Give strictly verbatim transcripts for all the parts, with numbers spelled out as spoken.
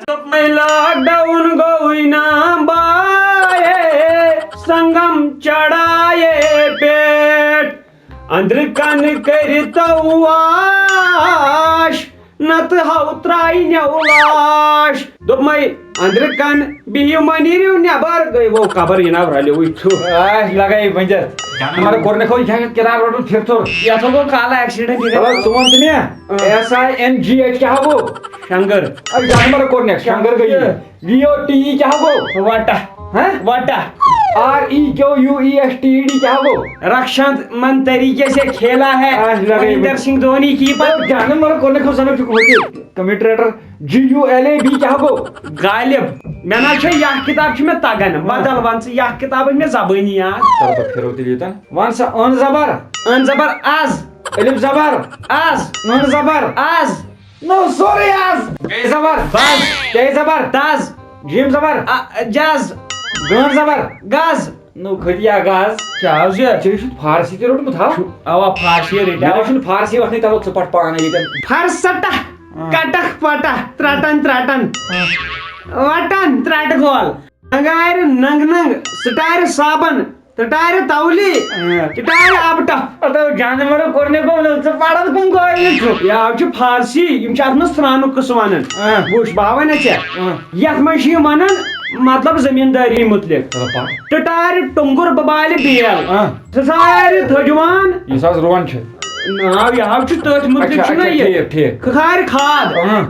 دوٚپمَے lock down گوٚوٕے نا بایے، سنگم چڑھایے پٮ۪ٹھ۔ أنٛدرٕ کَنہِ کٔرِتو واش، نَتہٕ ہاو ترٛایہِ نٮ۪و لاش۔ دوٚپمَے أنٛدرٕ کَنہِ بِہِو، مہ نیٖرِو نٮ۪بر۔ گٔے وۄنۍ قبر، یہِ ناو رلیوٕے تھُو۔ آش لگے بٔنٛدِتھ۔ مگر گۄڈٕنیتھ یہِ کتاب رٹُن پھِرتھُر۔ یتھ گوٚو کالہٕ ایکسیڈنٹ یہِ۔ مطلب، ژٕ وَن تہٕ مےٚ، S I N G H کیٛاہ گوٚو؟ شنگر۔ اے، جانور کوٚر نٮ۪کھ، شنگر گٔیی۔ وی او ٹی ای کیٛاہ گوٚو؟ وٹا۔ ہاں؟ وٹا۔ R E Q U E S T D کیٛاہ گوٚو؟ رکشن من طریقے سے کھیلا ہے۔ آہ، لگے مہندر سنگھ دھونی کی پر۔ جانور کوٚر نٮ۪کھ، زنہٕ چھُکھ ہوٚتہِ۔ کمنٹریٹر جی یو ایل اے بی کیٛاہ گوٚو؟ غالب۔ مےٚ نہ چھےٚ یہِ کتاب چھِ مےٚ تگان۔ بدل ون ژٕ، یہِ کتاب چھِ مےٚ زبٲنی یاد۔ تَلہٕ بہٕ پھِرو تیٚلہِ یوٚتن۔ وَن سا، أن زبر۔ أن زبر از۔ الف زبر۔ از۔ نون زبر۔ از۔ نو سورُے از۔ بے زبر۔ بز۔ تے زبر۔ تز۔ جیم زبر۔ آ، جز۔ گٲن زبر۔ گز۔ نو کھٔتۍ یا گز۔ کیٛاہ حظ یہِ؟ ژےٚ چھُتھ فارسی تہِ روٚٹمُت، ہا؟ چھُ، اوا، فارسی ہے رٔٹۍ مےٚ نہ اوا۔ چھُنہٕ فارسی وۄتھنٕے، تَوَے ژٕ پَر پانَے ییٚتٮ۪ن۔ فرسٹہ۔ آ۔ کٹکھ پٹہ۔ ترٹن ترٹن۔ آ۔ وٹن ترٹہٕ گول۔ ننگارِ ننگ ننگ۔ سٹارِ صابن۔ تٹارِ تولی۔ اۭں۔ چٹارِ آبہٕ ٹپھ۔ اَدٕ جانورو کوٚر نہٕ گوٚو نہٕ ژٕ پَران کُن گوٚو یہِ چھُ۔ یہِ حظ چھُ فارسی، یِم چھِ اَتھ منٛز سرٛانُک قٕصہٕ وَنان۔ اۭں۔ وٕچھ، بہٕ ہاوَے نہ ژےٚ۔ اۭں۔ یَتھ منٛز چھِ یِم وَنان، مطلب، زٔمیٖندٲری مُتعلِق۔ چلو پَر۔ ٹٹارِ ٹۄنٛگُر ببالہِ بیل۔ اۭں۔ ٹھسارِ تھٔجوان۔ یُس حظ رُوان چھِ۔ ناو یہِ حظ چھُ تٔتھۍ مُتعلِق اچھا، چھُنہ اچھا، یہِ۔ ٹھیٖک، ٹھیٖک۔ کھکھارِ کھاد۔ اۭں۔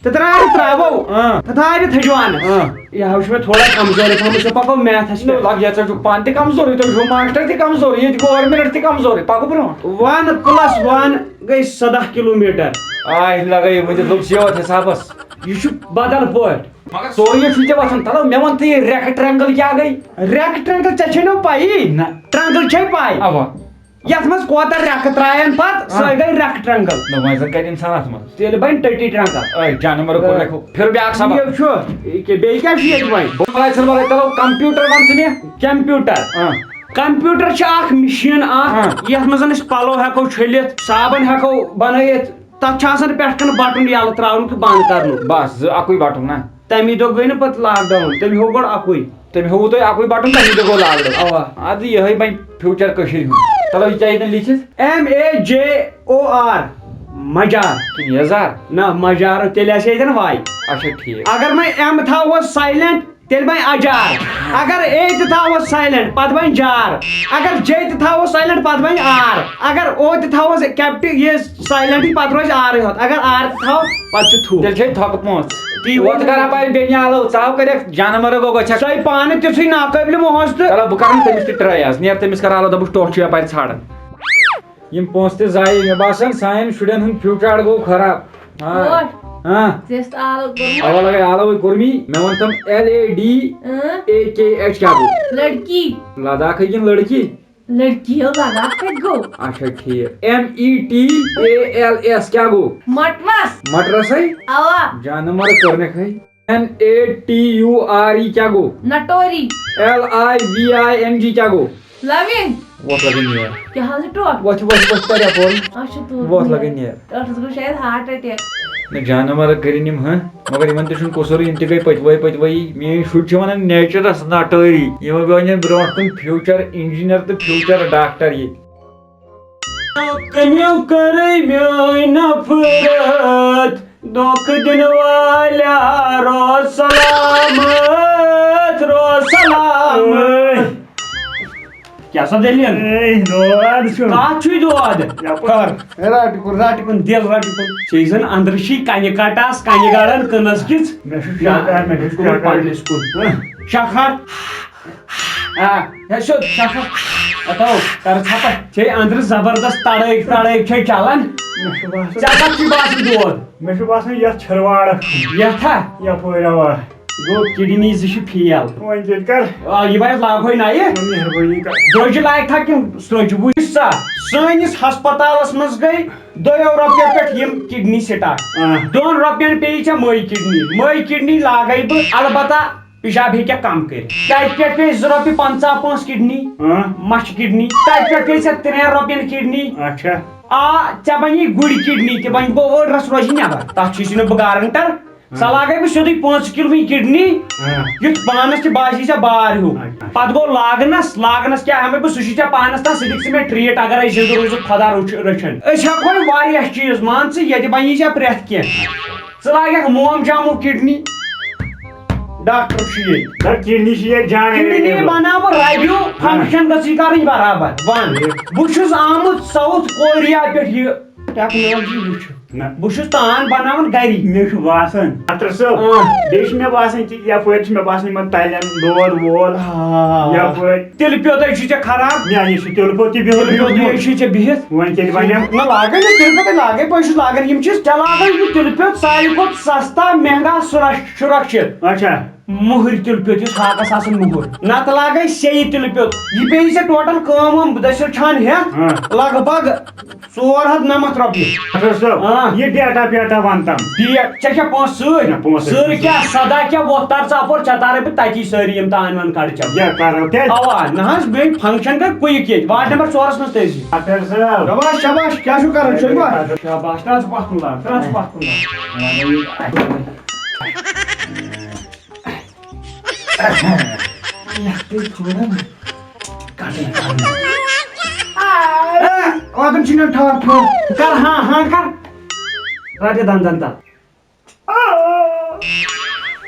تترارِ تراوو۔ اۭں۔ تتارِ تھجوانس۔ اۭں۔ یہِ حظ چھُ مےٚ تھوڑا کمزورٕے پہمتھ، أسۍ پکو میتھس نہ، پٮ۪ٹھ۔ لگ، یتھ چھُ پانہٕ تہِ کمزورٕے، تُہۍ چھُو ماسٹر تہِ کمزورٕے، ییٚتہِ گورمنٹ تہِ کمزورٕے، پکو برونٛٹھ۔ One plus one گٔے سداہ کلوٗمیٹر۔ آے لگے، وۄنۍ دِ لوٚگ سیوت حسابس۔ یہِ چھُ بدل پٲٹھۍ۔ مگر سورُے یہِ چھُے ژےٚ وۄتھان، تلو مےٚ وَن تہٕ یہِ ریکٹرنگل کیٛاہ گٔے؟ ریکٹرنگل، ژےٚ چھے نہ پَیی؟ نہ۔ ٹرنگل چھے پَے؟ اوا۔ یتھ منٛز کوتاہ ریکہٕ ترایَن پتہٕ، آ۔ سۄے گٔے ریکٹرنگل۔ نہ، وۄنۍ زن کتہِ انسان اتھ منٛز؟ تیٚلہِ بنہِ ٹٔٹی ٹرنگل۔ اے، جانور کوٚر آ۔ لیکھو۔ پھر بیٛاکھ سبق۔ یہِ چھُ، یہِ کیٛاہ، بیٚیہِ کیٛاہ چھُ ییٚتہِ وۄنۍ؟ بہٕ وَنہٕ ژےٚ، وَلہٕ، چلو، کمپیوٹر وَن ژٕ مےٚ۔ کمپیوٹر۔ آ۔ کمپیوٹر چھِ اکھ مِشیٖن اکھ، آ۔ یتھ منٛز أسۍ پلو ہٮ۪کو چھٔلِتھ، صابن ہٮ۪کو بنٲیِتھ۔ تتھ چھُ آسان پٮ۪ٹھ کنہِ بٹُن یلہٕ ترٛاوُن تہٕ بنٛد کرنُک۔ بس، زٕ، اکُے بٹُن نا؟ تمی دۄہ گٔے نہٕ پتہٕ لاک ڈاوُن، تٔمۍ ہوو گۄڈٕ اکُے۔ تٔمۍ ہووُ تۄہہِ اکُے بٹُن، تمی دۄہ گوٚو لاک ڈاوُن۔ اوا۔ ادٕ یِہوٚے بنہِ فیوچر کٔشیٖرِ ہُنٛد۔ چلو، یہِ کیٛاہ ییٚتٮ۪ن لیٖکھِتھ؟ M A J O R, مجار۔ کِنہٕ یزار؟ نہ، مجار، تیٚلہِ آسہِ ہے ییٚتٮ۪ن واے۔ اچھا، ٹھیٖک۔ اگر وۄنۍ ایم تھاوہوس سایلنٹ، تیٚلہِ بنہِ اجار۔ اگر اے تہِ تھاوہوس سایلنٹ، پتہٕ بنہِ جار۔ اگر جے تہِ تھاوہوس سایلنٹ، پتہٕ بنہِ آر۔ اگر او تہِ تھاوہوس کیپٹِو، یہِ سایلنٹٕے، پتہٕ روزِ آرٕے ہوت۔ اگر آر تہِ تھاو، پتہٕ چھُ تھُو۔ تیٚلہِ چھے تھۄکہٕ پونٛسہٕ۔ تی ووت ووت۔ کر اپارِ بیٚنہِ آلو، ژاو کریکھ جانورو گوٚو گۄژھِ۔ سۄے پانہٕ تیُتھُے ناقٲبلہِ محسن تہٕ۔ چلو، بہٕ کرٕ نہٕ تٔمِس تہِ ٹراے آز۔ نیر تٔمِس کر آلو، دپُس ٹوٹھ چھُ یپارِ ژھانڈان۔ یِم پونٛسہٕ تہِ ضایع، مےٚ باسان سانٮ۪ن شُرٮ۪ن ہُنٛد فیوٗچر گوٚو خراب۔ ہاں۔ ٹوٹھ۔ ہاں۔ ژےٚ ٲسۍ آلو کوٚرمُت؟ اوا لگے آلوٕے کوٚر مےٚ۔ مےٚ ووٚن تِم ایل اے ڈی اۭں۔ اے کے ایچ کیٛاہ گوٚو؟ لڑکی۔ لداخٕے کِنہٕ لڑکی؟ لڑکی ہو لداخ کتہِ گوٚو؟ اچھا ٹھیٖک۔ M E T A L S کیٛاہ گوٚو؟ مٹرس۔ مٹرسٕے؟ اوا۔ جانہٕ مر کوٚرنکھٕے۔ N A T U R E کیٛاہ گوٚو؟ نٹوری۔ L I V I N G کیٛاہ گوٚو؟ لوِنگ۔ وۄتھ لگے نیر۔ کیٛاہ حظ ٹوٹھ؟ وۄتھ، وۄتھ، وۄتھ، پَر یَپٲرۍ۔ اچھا، توٗر وۄتھ نیر۔ لگے نیر۔ ٹوٹھس گوٚو شاید ہارٹ اٹیک۔ نہ، جانور کٔرِنۍ یِم، ہہ؟ مگر یِمن تہِ چھُنہٕ قصوٗرٕے، یِم تہِ گٔے پٔتۍ وٲے پٔتۍ وٲیی۔ میٲنۍ شُرۍ چھِ وَنان نیچرس نٹٲری۔ یِمو بنن برونٛٹھ کُن فیوٗچر انجینئر تہٕ فیوٗچر ڈاکٹر ییٚتہِ۔ کٔمِو کٔرٕے میٲنۍ نفرت؟ دھوکہٕ دِنہٕ والیا، روز سلامت، روز سلامت۔ کیٛاہ سا دٔلیٖل؟ اے، دود چھُ۔ کَتھ چھُے دود؟ یَپٲرۍ۔ کر۔ اے، رَٹہِ کُن، رَٹہِ کُن، دِل رَٹہِ کُن۔ ژےٚ زَن أنٛدرٕ چھِی کَنہِ کَٹاس، کَنہِ گاڑَن کٕنَس کِژھ۔ مےٚ چھُ شکار، مےٚ چھُ کُن شکار۔ پَننِس کُن۔ شکار۔ آ، ہے، سیوٚد، شکر۔ ہتو، کر ژھۄپہٕ۔ چھے أنٛدرٕ زبردست تڑٲے، تڑٲے چھے چلان۔ مےٚ چھُ باسان ژےٚ کتھ چھُے باسان دود؟ مےٚ چھُ باسان یتھ چھِروارس کُن۔ یتھ ہا؟ یپٲرۍ اوا۔ گوٚو کڈنی زٕ چھِ فیل۔ وۄنۍ کیٛاہ کر؟ آ، یہِ بنہِ لاگہوے نَیہِ۔ مہربٲنی کر۔ درٛوٚجہِ لایق تھا کِنہٕ سرٛوٚجہِ؟ وٕچھ سا، سٲنِس ہسپتالس منٛز گٔے دۄیو رۄپیو پٮ۪ٹھ یِم کڈنی سٹاک۔ آ۔ دۄن رۄپین پیٚیہِ ژےٚ مٔۍ کڈنی۔ مٔۍ کڈنی لاگے بہٕ، البتہ پِشاب ہیٚکہِ کم کٔرِتھ۔ تتہِ پٮ۪ٹھ پیٚیہِ زٕ رۄپیہِ پنٛژاہ پونٛسہٕ کِڈنی، ہاں۔ مَچھِ کِڈنی۔ تتہِ پٮ۪ٹھ پیٚیہِ ژےٚ ترٛٮ۪ن رۄپین کِڈنی۔ اچھا۔ آ، ژےٚ بنی گُرۍ کِڈنی تہِ، وۄنۍ گوٚو أڑ رَس روزِ نٮ۪بر۔ تَتھ چھُے نہٕ بہٕ گارنٹر۔ ژٕ لاگے بہٕ سیوٚدُے پانٛژھ کِلوٕنۍ کِڈنی، ہاں۔ یُتھ پانَس تہِ باسی ژےٚ بار ہیوٗ۔ اچھا۔ پَتہٕ گوٚو لاگنَس، لاگنَس کیٛاہ ہٮ۪مَے بہٕ، سُہ چھُے ژےٚ پانَس تام، سُہ دِکھ ژٕ مےٚ ٹرٛیٖٹ، اگرے زِندٕ روٗزُکھ خۄدا رُچھ-، رٔچھِن۔ أسۍ ہٮ۪کوے واریاہ چیٖز، مان ژٕ، ییٚتہِ بَنی ژےٚ پرٛٮ۪تھ کینٛہہ۔ ژٕ لاگکھ موم جامُک کِڈنی، ڈاکٹر چھُ ییٚتہِ۔ نہ، کِڈنی چھِ ییٚتہِ جان کِڈنی ایویلیبل۔ بَناو بہٕ رَبیو، ہاں۔ فنکشن گٔژھٕے کَرٕنۍ برابر۔ وَن، ٹھیٖک۔ بہٕ چھُس آمُت ساوُتھ کوریا پٮ۪ٹھ یہِ ٹیکنالوجی وٕچھِتھ۔ نہ۔ بہٕ چھُس تان بناوان گری۔ مےٚ چھُ باسان، ڈاکٹر صٲب، آ۔ بیٚیہِ چھُ مےٚ باسان کہِ یپٲرۍ چھُ مےٚ باسان یِمن تَلٮ۪ن دود وود۔ آ۔ یپٲرۍ۔ تِلہٕ پیوٚت چھُ ژےٚ خراب۔ مےٚ یہِ چھُ تِلہٕ پیوٚت تہِ بِہُن تِلہٕ پیوٚت بیوٚٹھمُت۔ چھُ ژےٚ بِہِتھ۔ وۄنۍ کیٛاہ وَنٮ۪م؟ نہ لاگے نہٕ تِلہٕ پیوٚت، لاگے پٲٹھۍ چھُس لاگان۔ یِم چھِ تیٚلہِ لاگان یہِ تِلہٕ پیوٚت ساروی کھۄتہٕ سستا، مہنگا، سُرَکھ-، سُرَکشِت۔ اچھا۔ مُہٕرۍ تِلہٕ پیوٚت یُس ہاکَس آسان مُہُر۔ نتہٕ لاگے سیٚیہِ تِلہٕ پیوٚت۔ یہِ پیٚیہِ ژےٚ ٹوٹل کٲم وٲم دٔسِل چھان ہٮ۪تھ۔ ہاں۔ لگ بگ ژور ہتھ نَمَتھ رۄپیہِ۔ ڈاکٹر صٲب، آ۔ یہِ ڈیٹا پیٹا وَن تَم۔ ڈیٹ، ژےٚ چھےٚ پونٛسہٕ سۭتۍ؟ نہ، پونٛسہٕ سۭتۍ سۭتۍ۔ کیٛاہ؟ سدا کیٛاہ وۄتھ تر ژٕ اَپور، ژےٚ تارے بہٕ تَتی سٲری یِم تان وان کَڑٕ چَم۔ کیٛاہ کَرو؟ کیٛازِ؟ اَوا، نہ حظ، بیٚیہِ فنکشن گٔے کُیِک ییٚتہِ، وارڈ نمبر ژورَس منٛز تٔرۍ زِ۔ ڈاکٹر صٲب۔ شاباش، شاباش، کیٛاہ چھُو کَران؟ چھٔلِو اَتھ۔ شاباش، ترٛاو ژٕ پَتھ کُن لاگ، ترٛاو ژٕ پَتھ کُن لاگ۔ یَتھ گٔے تھوڑا کَٹٕے کَرٕنۍ۔ اے، واتان چھِ مےٚ ٹھار ٹھار۔ کَر ہاں، ہاں کَر۔ رَٹہِ دَنٛدَن تَل۔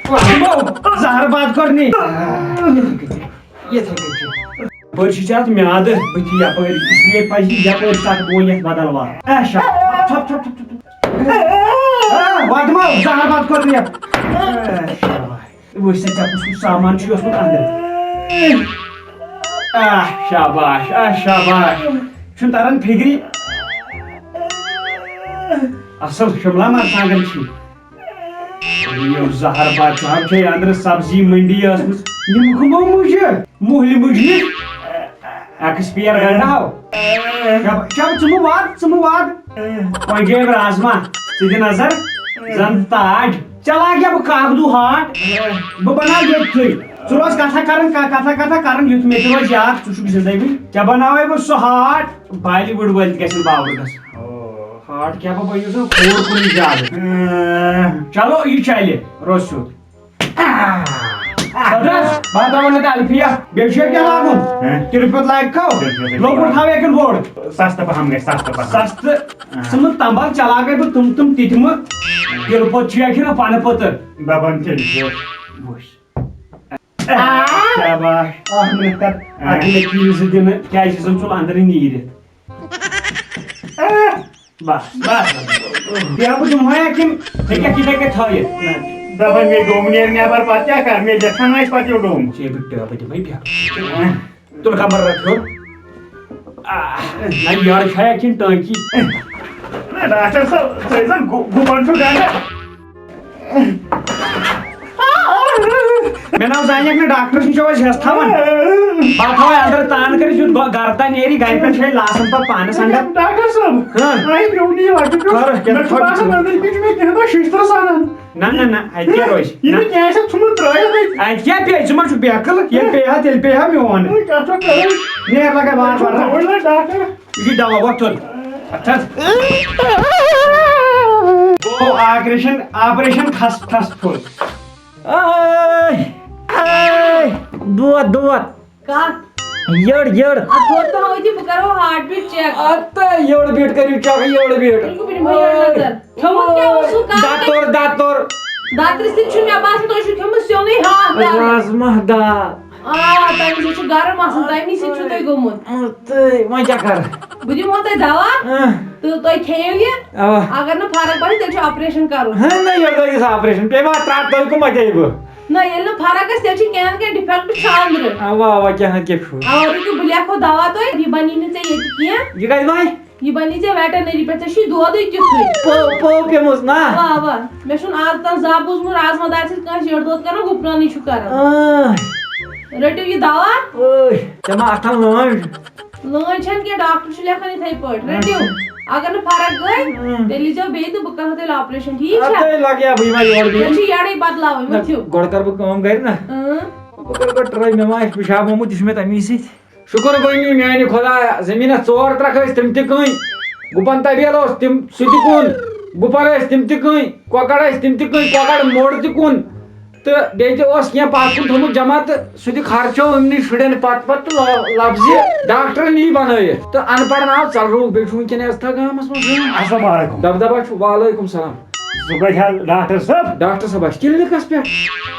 واتمو، زَہر باد کوٚرنی۔ یِتھَے کٔنۍ چھُ۔ یَپٲرۍ چھِ ژےٚ اَتھ میٛادٕ، بہٕ تہِ یَپٲرۍ، اِسلیے پَزِ یَپٲرۍ سَکھ بۄن یَتھ بدل وَتھ۔ اے شا، ژھۄپ، ژھۄپ، ژھۄپ، ژھۄپ، ژھۄپ۔ اے، واتمو، زَہر باد کوٚرنی۔ اے شا۔ وٕچھ سا، ژےٚ کُس کُس سامان چھُے اوسمُت اَنٛدٕ۔ آہ، شاباش، آہ، شاباش۔ چھُنہٕ تَران فِکرِ۔ اَصٕل شِملا مَرژٕوانٛگَن چھِ۔ یِم زَہر بَتہٕ چھِ، ہَم چھے أنٛدرٕ سبزی مٔنڈی ٲسمٕژ۔ یِم کٕمو مُجہِ؟ مُہلہِ مُجہِ۔ ایکسپیر گنڈا ہو۔ چب، چب، ژٕ مہٕ وات، ژٕ مہٕ وات۔ وۄنۍ گٔے رازما، ژٕ دِ نظر، زن تاج۔ ژےٚ لاگیا بہٕ کاکدوٗ ہاٹ؟ بہٕ بناو ییٚتھٕے۔ ژٕ روز کتھا کران، کا-، کتھا، کتھا کران، یُتھ مےٚ تہِ روزِ یاد، ژٕ چھُکھ زندگی۔ ژےٚ بناوے بہٕ سُہ ہاٹ، بالی وُڈ وٲلۍ تہِ گژھن باورٕ گژھُن۔ او، ہاٹ کیٛاہ بہٕ بنیوس نہٕ کھوٗر کُنُے زیادٕ۔ چلو، یہِ چلہِ، روز سیوٚد۔ صدرس، بہٕ ہا ترٛاوَن نہٕ تَلفی اَتھ۔ بیٚیہِ چھُ کیٛاہ لاگُن؟ ہہ؟ تِلہٕ پیوٚت لاگہِ کھو؟ تِلہٕ پیوٚت لاگہِ لۄکُٹ کھو۔ تھاو یا کِنہٕ بوٚڑ؟ سَستہٕ پَہَم گژھِ، سَستہٕ پَہَم۔ سَستہٕ۔ ہہ۔ ژٕ مہٕ تَمبَل چلاوَے بہٕ تِم تِم تِتھۍ مہٕ۔ تِلہٕ پیوٚت چھُ یا کِنہٕ پَنہٕ پٔتٕر؟ دَپان تِلہٕ پیوٚت۔ وٕچھ۔ شاباش۔ اَکھ مِنٹ کَر۔ اَتھ دِ مےٚ کِلۍ زٕ دِنہٕ، کیٛازِ چھِ زَن ژوٚل اَنٛدرٕ نیٖرِتھ۔ بس، بس۔ ٹیبہٕ دِمہٕ ہا کِنہٕ ژےٚ کیٛاہ چھُے تَتہِ تھٲیِتھ؟ نہ، دَپان مےٚ ڈوٚم نیرِ نٮ۪بر، پَتہٕ کیٛاہ کَرٕ؟ مےٚ لیکھان آسہِ پَتہٕ یہِ ڈوٚم۔ ژےٚ بہٕ ٹیبہٕ دِمَے بیٚکھ۔ تُل کمر رَٹھ ہیوٚر۔ آہ، نہ یٔڑ چھا کِنہٕ ٹٲنٛکی؟ نہ، ڈاکٹر صٲب، تُہۍ زَن گُ-، گُپن چھُو گَنٛڈان۔ مےٚ ناو زانیٚکھ نہٕ ڈاکٹرس نِش چھو أسۍ ہٮ۪س تھاوان۔ پتہٕ تھاوو اندر تان کٔرِتھ، یُتھ گۄ-، گرٕ تام نیرِ، گرِ پٮ۪ٹھ چھِ أسۍ لاسان پتہٕ پانس اندر۔ ڈاکٹر صٲب، ہاں۔ آے میون یہِ لۄکٹہِ پیوٚو۔ خٲر، کیٛاہ مےٚ چھُ خٲر باسان چھُ؟ أنٛدرۍ کِنۍ چھُ مےٚ کینٛہہ تام شِشتٕر سانان۔ نہ، نہ، نہ، اَتہِ کیٛاہ روزِ؟ یہِ نہ۔ نہٕ کینٛہہ آسہِ اَتھ ژھُنمُت ترٛٲیِتھ اَتہِ۔ اَتہِ کیٛاہ پیٚیہِ؟ ژٕ ما چھُکھ بیقل؟ ییٚلہِ پیٚیہِ ہا، تیٚلہِ پیٚیہِ ہا میون۔ وۄنۍ کَتھ چھو کَران؟ نیر لگے وار وار۔ وۄنۍ لَگ ڈاکٹر۔ یہِ چھُ دوا وۄتھ تھوٚد۔ اَتھ حظ۔ گوٚو آپریشن، آپریشن کھس، کھس تھوٚد۔ آے، آے، دود، دود۔ کَتھ؟ یٔڑ، یٔڑ۔ اَتھ دود تہِ ہاوو تہِ، بہٕ کَرو ہارٹ بیٖٹ چیک۔ اَدٕ تہٕ یٔڑ بیٖٹ کٔرِو چیک، یٔڑ بیٖٹ۔ تُہۍ کُپرِ مہٕ یٔڑ نظر۔ کھیوٚمُت کیٛاہ اوسوٕ کَتھ؟ دَتُر، دَتُر۔ دَترِ سۭتۍ چھُنہٕ مےٚ باسان، تۄہہِ چھُو کھیوٚمُت سیوٚنُے ہاکھ دال۔ رازما دال۔ آ، تَمہِ سۭتۍ چھُ گرم آسان، تَمی سۭتۍ چھُو تۄہہِ گوٚمُت۔ تہٕ وۄنۍ کیٛاہ کَرٕ؟ بہٕ دِمو تۄہہِ دوا اۭں۔ تہٕ تُہۍ کھیٚیِو یہِ۔ اَوا۔ اگر نہٕ فرق باسہِ، تیٚلہِ چھُ آپریشن کَرُن۔ ہے نہ، یورٕ لٲگِس آپریشن، پیٚیہِ ما ترٛٹھ، تُہۍ کٕم بَچٲیِو بہٕ؟ نہ، ییٚلہِ نہٕ فرق گژھِ، تیٚلہِ چھُ کینٛہہ نہ کینٛہہ ڈِفیکٹ چھُ أنٛدرٕ۔ اَوا، اَوا، کینٛہہ نہ کینٛہہ چھُ۔ اَوا، رُکِو، بہٕ لیکھو دوا تۄہہِ، یہِ بَنی نہٕ ژےٚ ییٚتہِ کینٛہہ۔ یہِ کَتہِ بَنہِ؟ یہِ بَنی ژےٚ ویٹرنری پٮ۪ٹھ، ژےٚ چھُے دودٕے تیُتھُے۔ پو-، پو پیوٚمُت نا؟ اَوا، اَوا۔ مےٚ چھُنہٕ آز تام زانٛہہ بوٗزمُت رازما دارِ سۭتۍ کٲنٛسہِ یٔڑ دود کَران، گُپنَنٕے چھُ کَران۔ آہ۔ رٔٹِو یہِ دوا۔ اوے، ژےٚ ما اَتھَن لٲنٛج؟ لٲنٛج چھَنہٕ کینٛہہ، ڈاکٹر چھُ لیکھان یِتھَے پٲٹھۍ۔ رٔٹِو۔ اچھا۔ اگر نہٕ فرق گٔے، اۭں۔ تیٚلہِ ییٖزیو بیٚیہِ تہٕ بہٕ کَرہو تیٚلہِ آپریشن، ٹھیٖک چھا؟ اَدٕ تیٚلہِ لَگہِ ہا بہٕ یِمَے یورٕ بیٚیہِ۔ تیٚلہِ چھِ یَڑَے بدلاوٕنۍ، نہ، ؤتھِو۔ گۄڈٕ کَرٕ بہٕ کٲم گَرِ نا۔ اۭں۔ بہٕ کَرٕ گۄڈٕ ٹرٛاے، مےٚ ما آسہِ پِشاب آمُت، یہِ چھُ مےٚ تَمی سۭتۍ۔ شُکر گوٚو میٛانہِ خۄدایا، زٔمیٖنَس ژور ترٛکھ ٲسۍ، تِم تہِ کٕنۍ۔ گُپن طبیل اوس تِم سُہ تہِ کُن، گُپن ٲسۍ تِم تہِ کٕنۍ، کۄکر ٲسۍ تِم تہِ کٕنۍ، کۄکر موٚڑ تہِ کُن، تہٕ بیٚیہِ تہِ اوس کینٛہہ پتھ کُن تھوٚمُت جمع، تہٕ سُہ تہِ خرچو یِمنٕے شُرٮ۪ن پتہٕ پتہٕ، تہٕ لو-، لفظِ ڈاکٹرن یی بنٲیِتھ۔ تہٕ ان پڑھن آو ژلروُکھ، بیٚیہِ چھُ وٕنکیٚن یتھ گامس منٛز۔ السلام علیکم۔ دبدبہ چھُ، وعلیکم سلام۔ ژٕ کتہِ حظ ڈاکٹر صٲب؟ ڈاکٹر صٲب، اَسہِ کلینکس پٮ۪ٹھ۔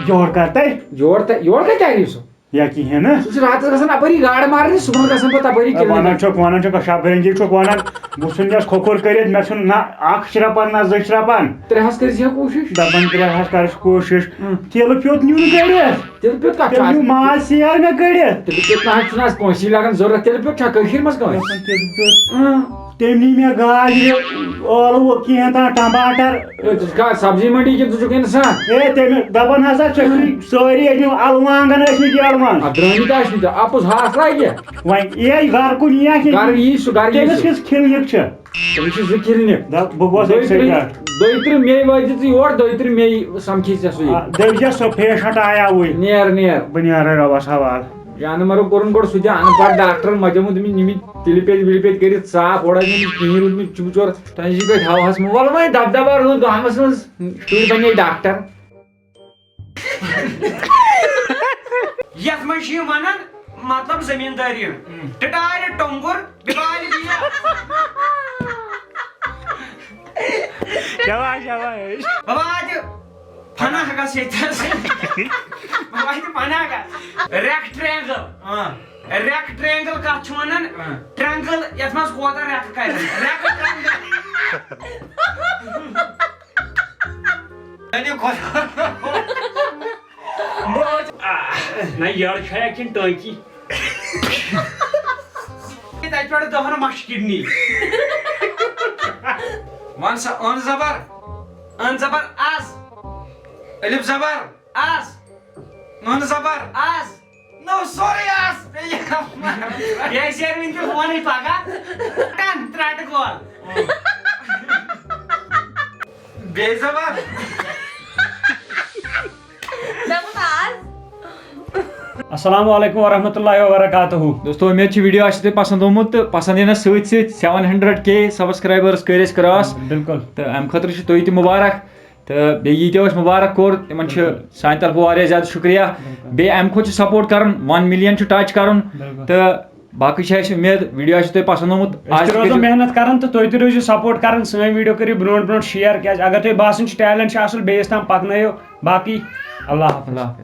یور کر تۄہہِ؟ یور تہ-، یور کتہِ آیہِ سُہ؟ یا کِہیٖنۍ نہٕ۔ سُہ چھُ راتس گژھان اپٲری گاڈٕ مارنہِ، صُبحن گژھان پتہٕ اپٲری کلینک۔ ونان چھُکھ، ونان چھُکھ، شب رنگی چھُکھ ونان، بہٕ ژھُن یس کھوکھُر کٔرِتھ، مےٚ چھُنہٕ نہ اکھ شرپان نہ زٕ شرپان۔ ترٛےٚ ہس کٔرۍ زِ کوٗشش۔ دپان ترٛےٚ ہس کرس کوٗشش۔ ہُم۔ تیٖلہٕ پیوٗت نیوٗن کٔڑِتھ۔ تیٖلہٕ پیوٗت کتھ چھُ تیٚلہِ آز؟ نیوٗ ماز سیر مےٚ کٔڑِتھ۔ تیٚلہِ پیوٗت نہ حظ چھُنہٕ آز کٲنٛسی لگان ضروٗرت، تیٚلہِ پیوٗت چھا کٲشِر منٛز کٲنٛسہِ؟ دپان تیٚلہِ پیوٗت۔ اۭں۔ تٔمۍ نی مےٚ گاجرِ، ٲلوٕ، کینٛہہ تام ٹماٹر۔ ہے، ژٕ چھُکھا سبزی منڈی کِنہٕ ژٕ چھُکھ انسان؟ ہے، تٔمۍ دپان ہسا چھِ سٲری أنِو الوانگن ٲسۍ مٕتۍ یڈ منٛز۔ اَتھ درٛٲمٕتۍ آسہِ نہٕ ژےٚ اَپُز ہاس لگہِ۔ وۄنۍ یی گرٕ کُن یی یا کِنہٕ گرٕ یی سُہ، گرٕ یی تٔمِس سُہ۔ کِژھ کِلنِک چھِ؟ تٔمِس چھِ زٕ کِلنِک۔ دپ، بہٕ گوس دۄیہِ أکسٕے ترٕٛہ، پٮ۪ٹھ۔ دۄیہِ ترٕٛہ مے وٲتۍ ژٕ یور، دۄیہِ ترٕٛہ مے سمکھی ژےٚ سُے۔ آ، دٔپۍ زِ سُہ پیشنٹ آیا وٕنۍ۔ نیر، نیر۔ بہٕ نیرٕ رۄبس حوالہٕ۔ جانہٕ مرو کوٚرُن گۄڈٕ سُہ تہِ ان پڑھ ڈاکٹرن مجموٗعہٕ تٔمِس نِمٕتۍ تِلہِ پیٚتۍ وِلہِ پیٚتۍ کٔرِتھ صاف، اورٕ نہٕ أمِس کِہیٖنۍ روٗدمُت چُمچور۔ تۄہہِ نِش گٔے ہاوہَس منٛز، وَلہٕ وۄنۍ دَبدَبہ روٗد گامَس منٛز، شُرۍ بَنے ڈاکٹر۔ یَتھ منٛز چھِ یِم وَنان، مطلب، زٔمیٖندٲری۔ ٹٹارِ ٹۄنٛگُر، بِبالہِ بیٚیہِ۔ شاباش، شاباش۔ بابا، اَتہِ پناہ گژھ ییٚتہِ حظ۔ بابا، اَتہِ پناہ گژھ۔ ریکٹرینگل۔ آ۔ ریکٹرینگل کتھ چھِ ونان؟ آ۔ ٹرینگل یتھ منٛز کوتاہ ریکہٕ کرِ۔ ریکہٕ ٹرینگل۔ یعنی خۄدا۔ آ، نہ یٔڑ چھا کِنہٕ ٹٲنٛکی؟ تتہِ پٮ۪ٹھ دہن مش کڈنی۔ ون سا، ان زبر۔ ان زبر از۔ الف زبر۔ از۔ نون زبر۔ از۔ نو سورُے از۔ بیٚیہِ بیٚیہِ سیر وٕنہِ تہِ فونٕے پگاہ۔ ٹن ترٛٹہٕ گول۔ بیٚیہِ زبر۔ دوٚپُن از۔ السلام علیکم ورحمۃ اللہ وبرکاتہ۔ دوستو، امید چھِ ویڈیو آسہِ تۄہہِ پسند آمُت تہٕ پسند یِنس سۭتۍ سۭتۍ سیون ہنڈریڈ کے سبسکرائبرس کٔرۍ أسۍ کراس۔ بِلکُل۔ تہٕ امہِ خٲطرٕ چھِ تُہۍ تہِ مبارک۔ تہٕ بیٚیہِ ییٖتیو اَسہِ مُبارک کوٚر، تِمَن چھُ بِلکُل۔ سانہِ طرفہٕ واریاہ زیادٕ شُکریہ۔ بِلکُل۔ بیٚیہِ اَمہِ کھۄتہٕ چھُ سپورٹ کَرُن، ون مِلیَن چھُ ٹچ کَرُن۔ بِلکُل۔ تہٕ باقٕے چھِ اَسہِ اُمید ویٖڈیو آسہِ تۄہہِ پَسنٛد آمُت۔ أسۍ آز تہِ روزو کٔرِو محنت کَران تہٕ تُہۍ تہِ روٗزِو سپورٹ کَران، سٲنۍ ویٖڈیو کٔرِو برونٛٹھ برونٛٹھ شِیَر، کیٛازِ اگر تۄہہِ باسان چھُ ٹیلنٹ چھُ اَصٕل، بیٚیِس تام پَکنٲیِو۔ باقٕے اللہ حافظ۔ اللہ حافظ۔